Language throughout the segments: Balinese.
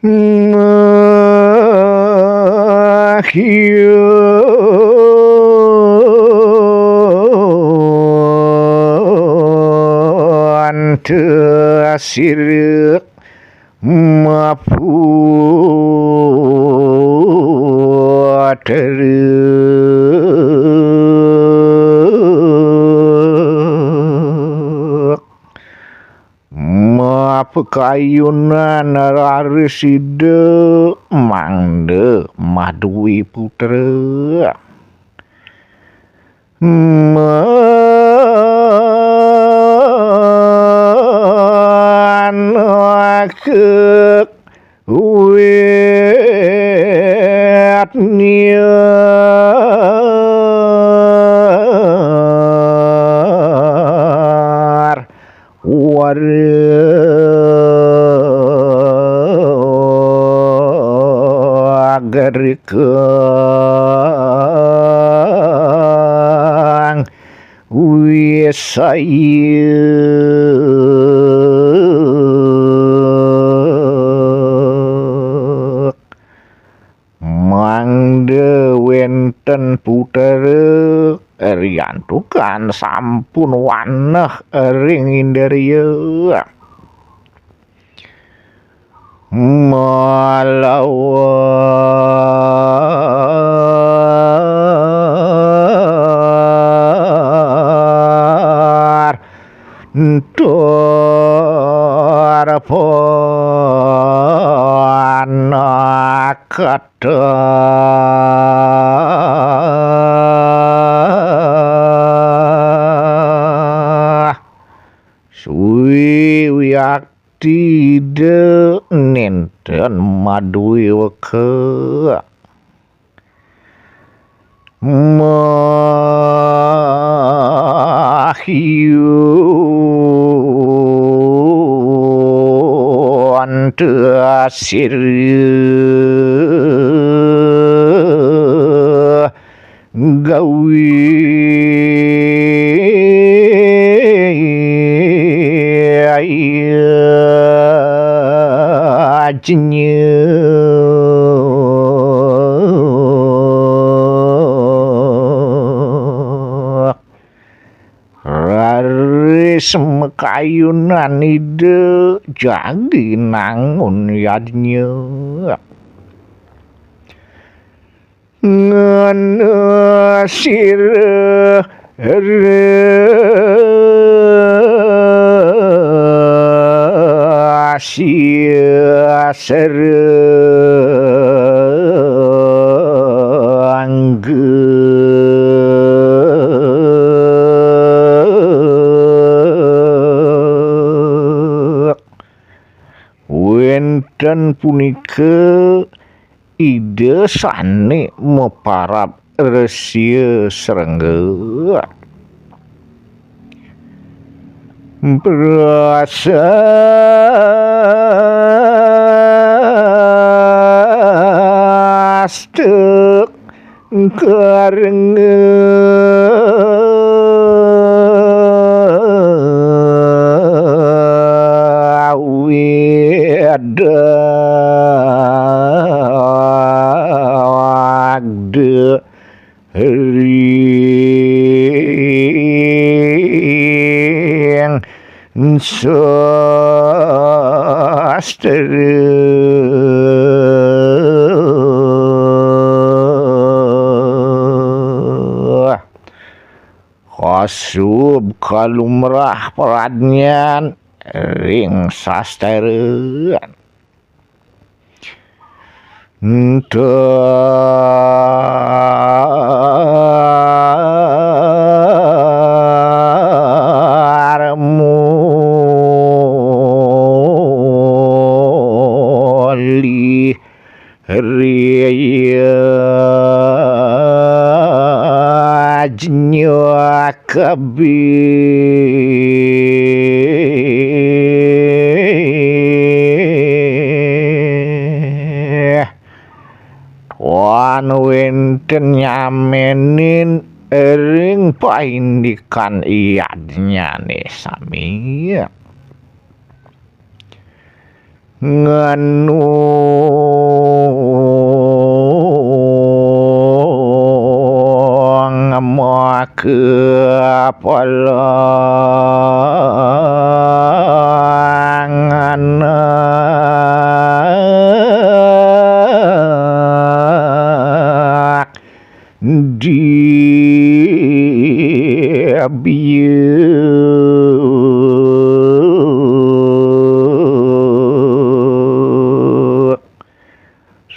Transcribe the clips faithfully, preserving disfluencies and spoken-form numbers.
Mahyun teu sireup maputereuk. Mapekayunan raris Ida mangda madué putra. Manakek wit niar warga rikang wisaya. Mangda wénten putra riantukan sampun waneh ring indria. Malawar tur panakata. Swiwiakti Ida nénten madué weka. Mahyun teu sireup gawé ajnya. Raris makayunan Ida jagi nangun yadnya. Ngena sira rahasia serangga. Wénten punika Ida sané maparab rahasia serangga. Prasasta karengga wida wagda ring sastra. Kasub kalumrah pradnyan ring sastra. Ntar muli riajnya kabéh. Tuan wénten nyamenin ring paindikan yadnyané sami. Ngenung maka palanganak di bieu.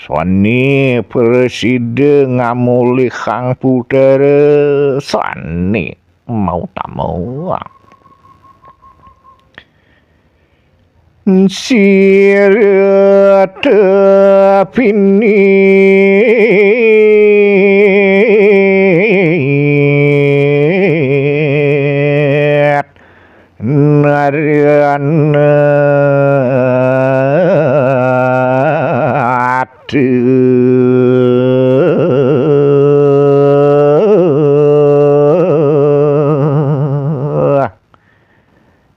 Sani prasida ngamolihang putra sani mau tamu. Sira tapinit narana atu.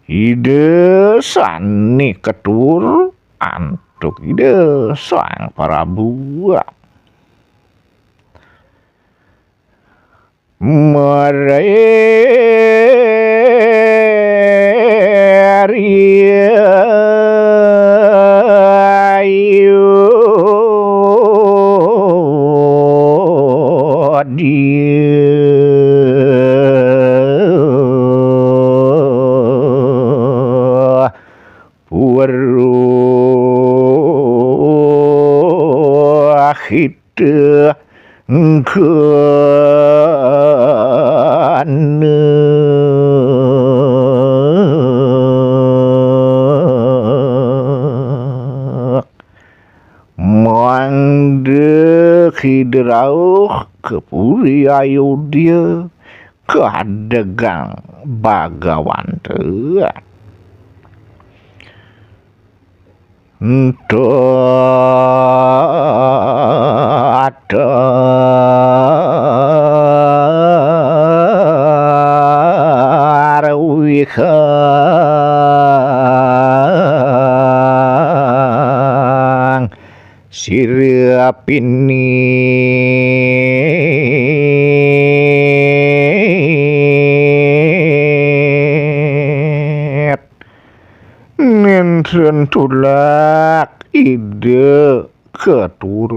Ida sani katur antuk Ida Sang Prabu. Mareri ayu dia puruhita gana. Mangda Ida rauh ka puri Ayodya, kadegang Bagawanta. Ento tarwihang sira pinit. Nénten tulak Ida katur.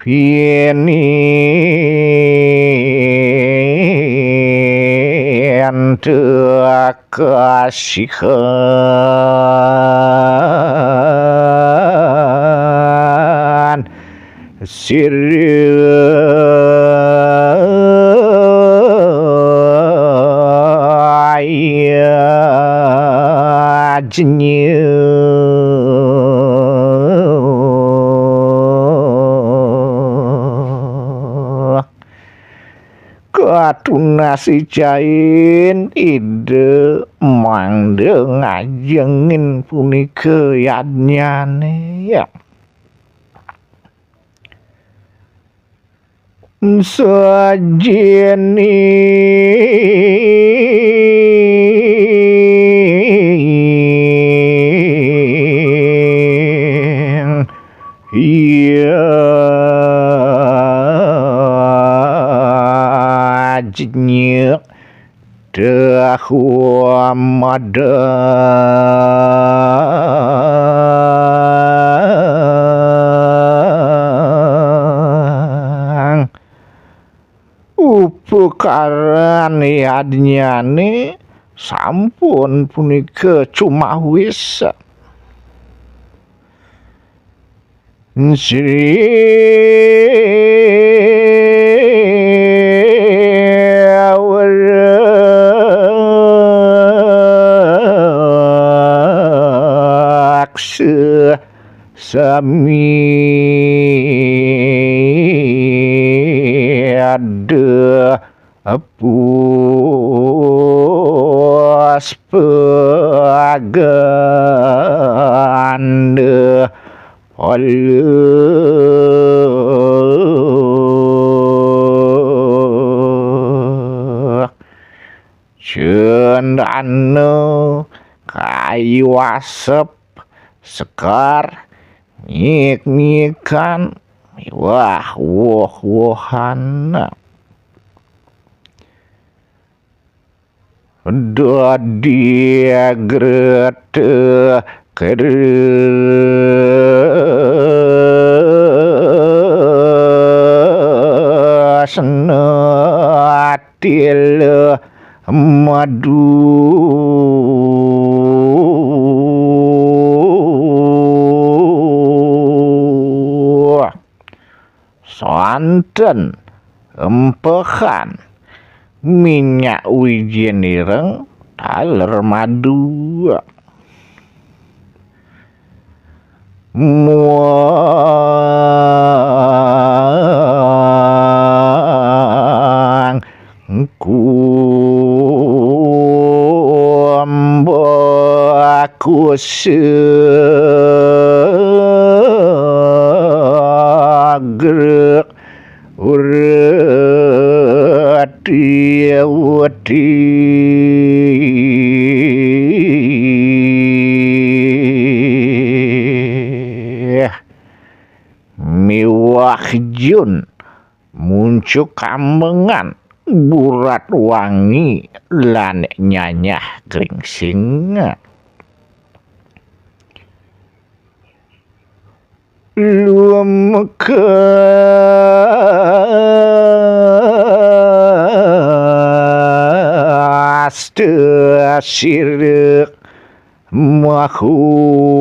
Pinit kasihan sira yajnya. Katunas icain Ida mangda ngajengin punika yadnyane. Sajening yajnya tahu madang. Upakaran yadnyane sampun punika cumawis. Sri Wraksa sami ada puspa ganda palek. Cendana kayu asep, sekar, mik-mikan, miwah woh-wohan. Dadi grete keresna tila madu. Santen empehan minyak wijen ireng taler madu. Muang kumbah kusegrek urati-uti. Miwah jun muncuk kambengan, burat wangi lan nyanyah kringsing. Lumekasta sirek mahuma.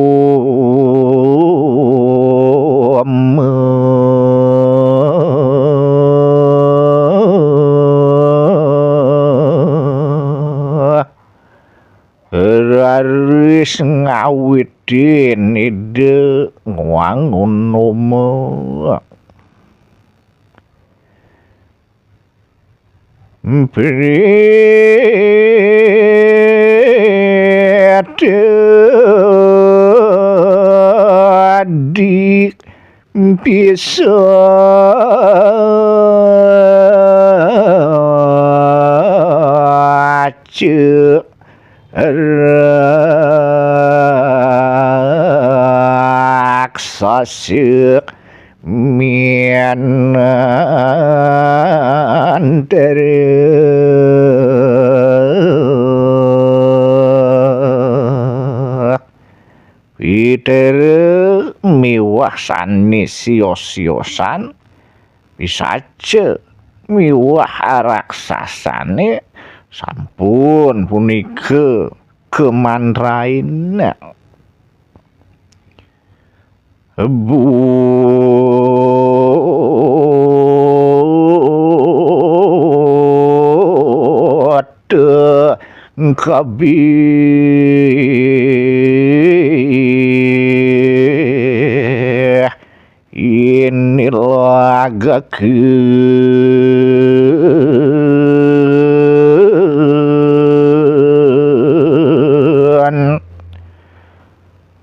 Raris ngawitin Ida ngwangun noma. Mprita dipisaca raksasa minantara. Pitara miwah sané sios-siosan, pisaca miwah raksasane sampun punika kamantrain. Buta kabih inilagaken.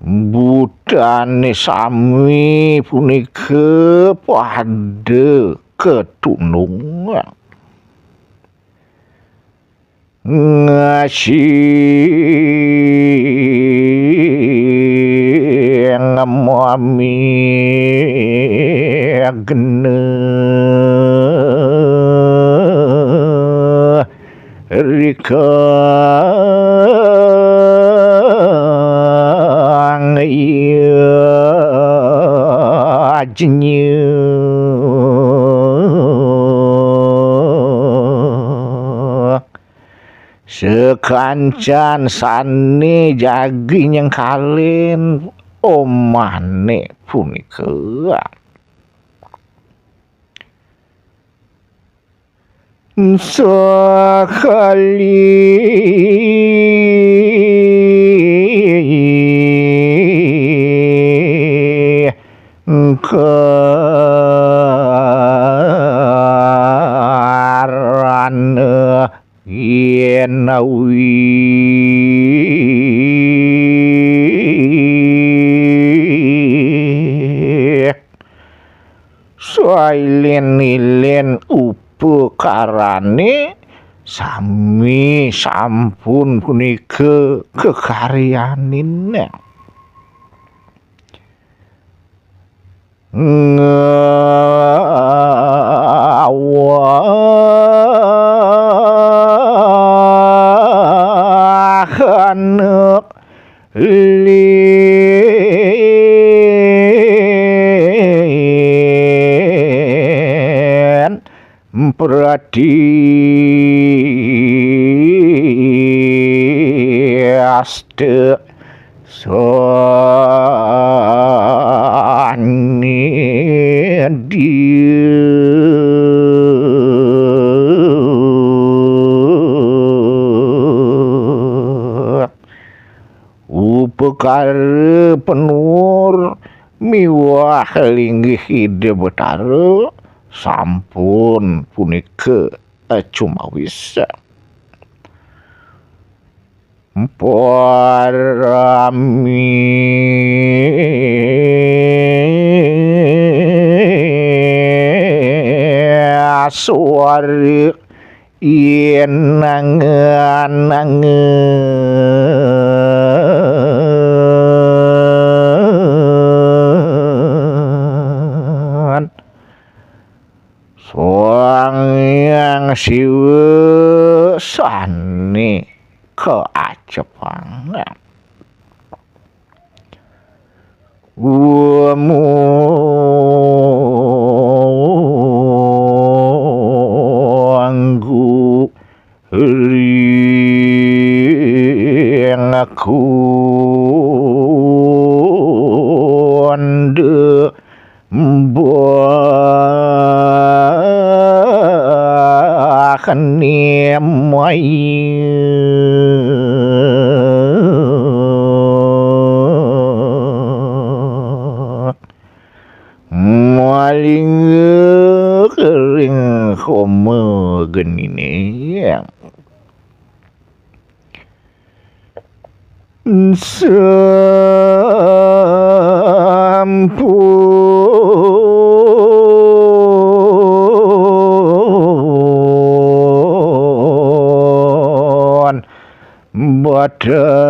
Butane sami punika pada katunungan. Ngasing mami gena rika ajnya. Sakancan sane jagi nyengkalin omahne punika. Sakali karana yenawi sailin-ilin upakarane sami sampun punika kekaryanin. Ngawahana lin pratiasta sanidya. Upakara penuhur miwah linggih Ida Betara sampun punika cumawis. Parami suara yen nangan-nangan. Sang Hyang Siwa sane kaacepang. Wanggu ring kunda bakni maya. Malingga ring koma genine. Sampun Betara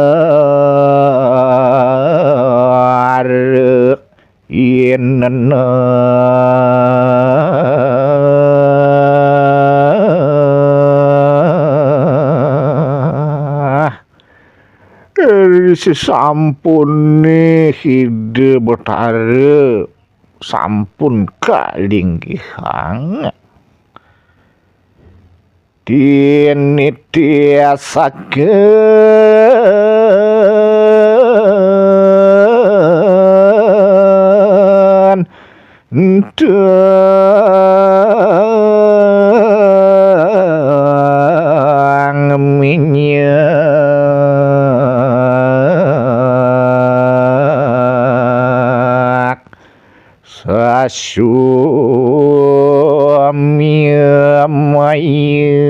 yen nenah. Ri sasampune Ida Betara sampun kalinggihang. Tinitiasaken tang minyak. Sasumya maya.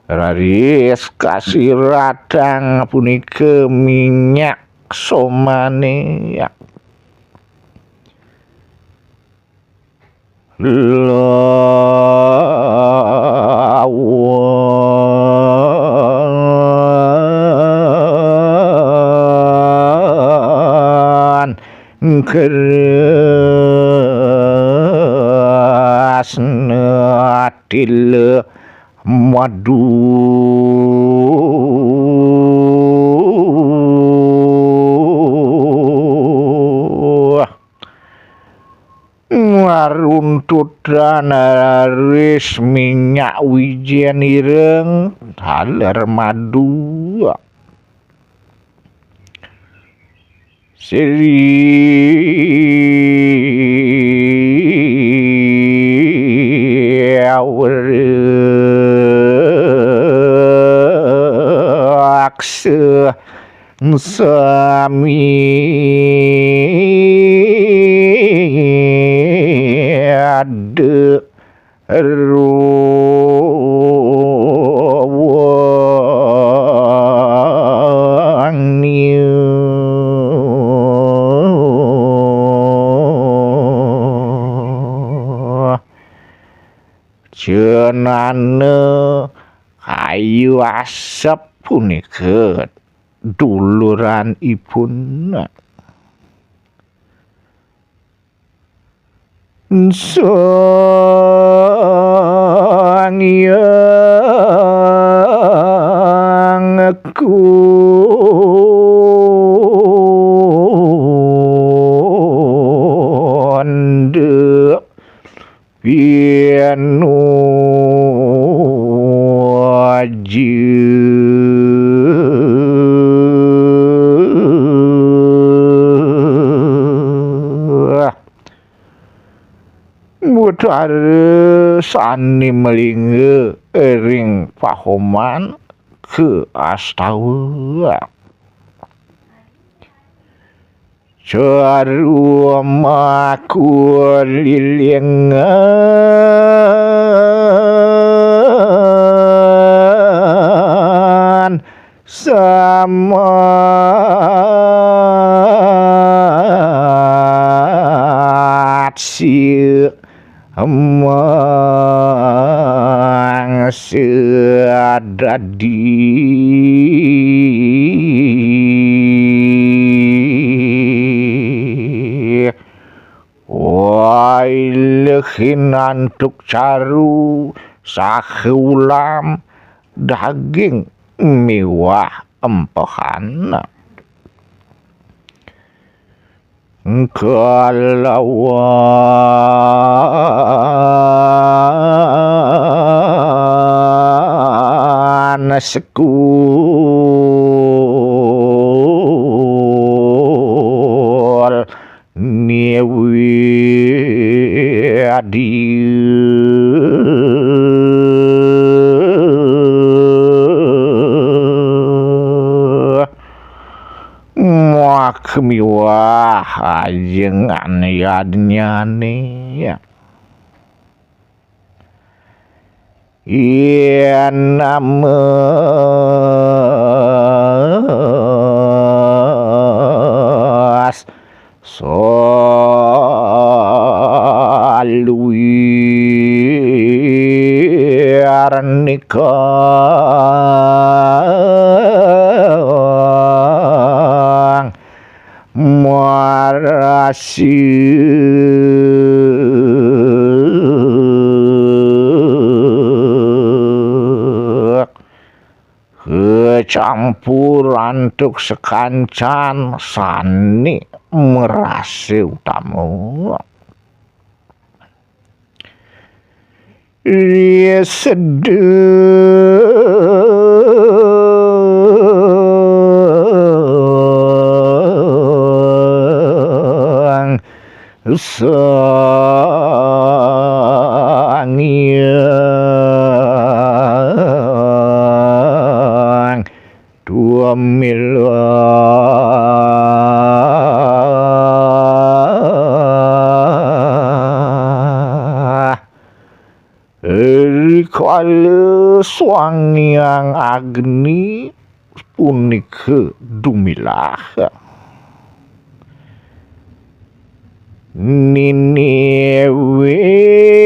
Raris kasiratang punika minyak somane. Lawan kerasna tila madu. Ngaruntutan raris minyak wijen ireng taler madu. Sri Awraksa Sami Ada Ruwang Niu. Jenana kayu asep punika duluranipun. Sang Hyang Kunda pinuju. Betara sané malingga ring pahoman kaastawa. Caru makulilingan samatsi mangsa dadi. Wailehin antuk caru saha ulam daging miwah empehan. Kalawan sekul niwidi. Maka miwah ajengan yadnyane. Yén namas saluir nikang marasik kacampur antuk sakancan sané marasa utama. Ri sedeng Sang Hyang Dumilah. Rikala Sang Hyang Agni punika dumilah, nini widi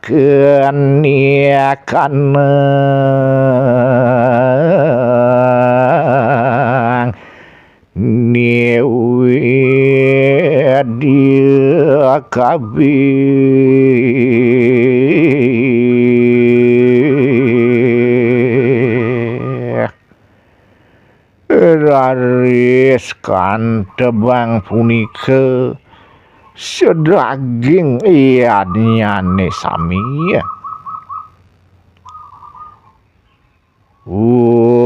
kaniakanang niwidi kabih. Raris kantebang punika sadaging yadnyane sami. Wasadilin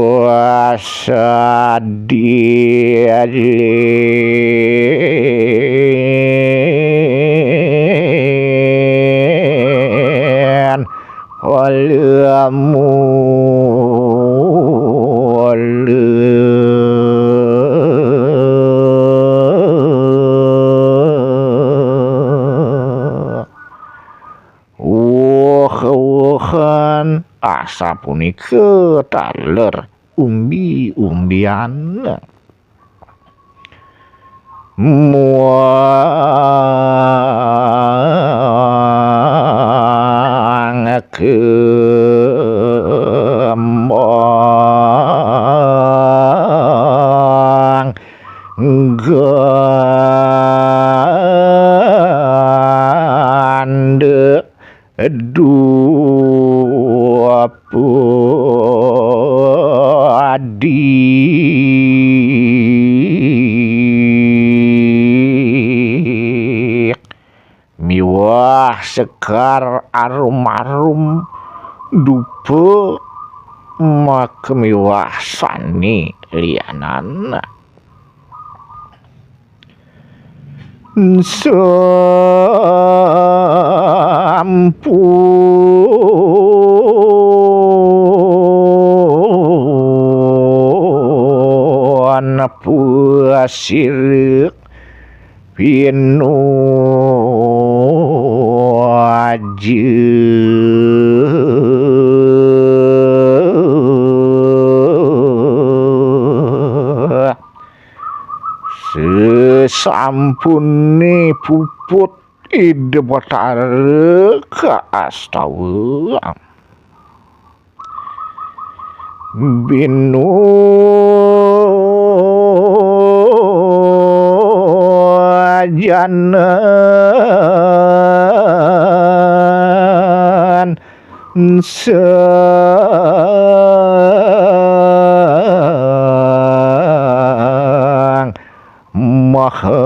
Uh-uhan asapunika taler umbi-umbian. Muang kembang gandeng dua padi. Miwah sekar arum-arum dupa, maka miwah sani lianan. Sampun pasirek pinuju. Sesampune puput Ida Batara kaastawa, binujanan Sang Maha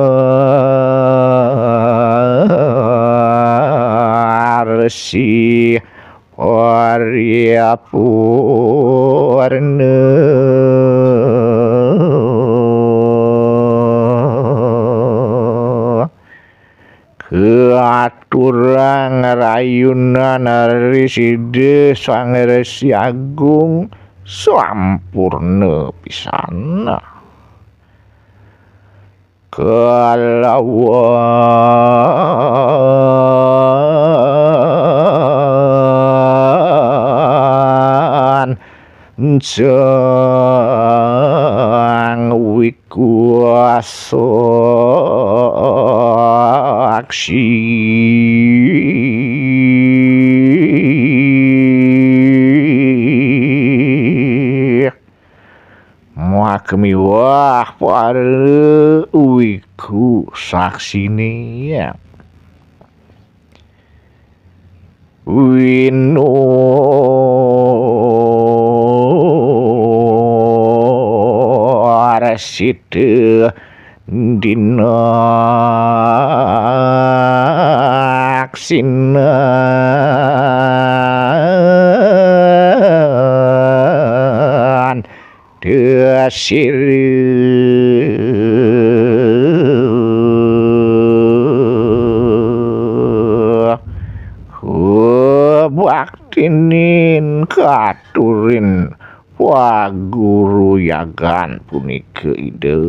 Resi paripurna. Kaaturang rayunan ri Sida Sang Resi Agung sampurna pisan. Kalawan Sang Wikuasaksi. Maka miwah para wiku saksine. Winuarsita dina aksinan. Dasira. Kabaktinin katurin paguruyagan punika Ida.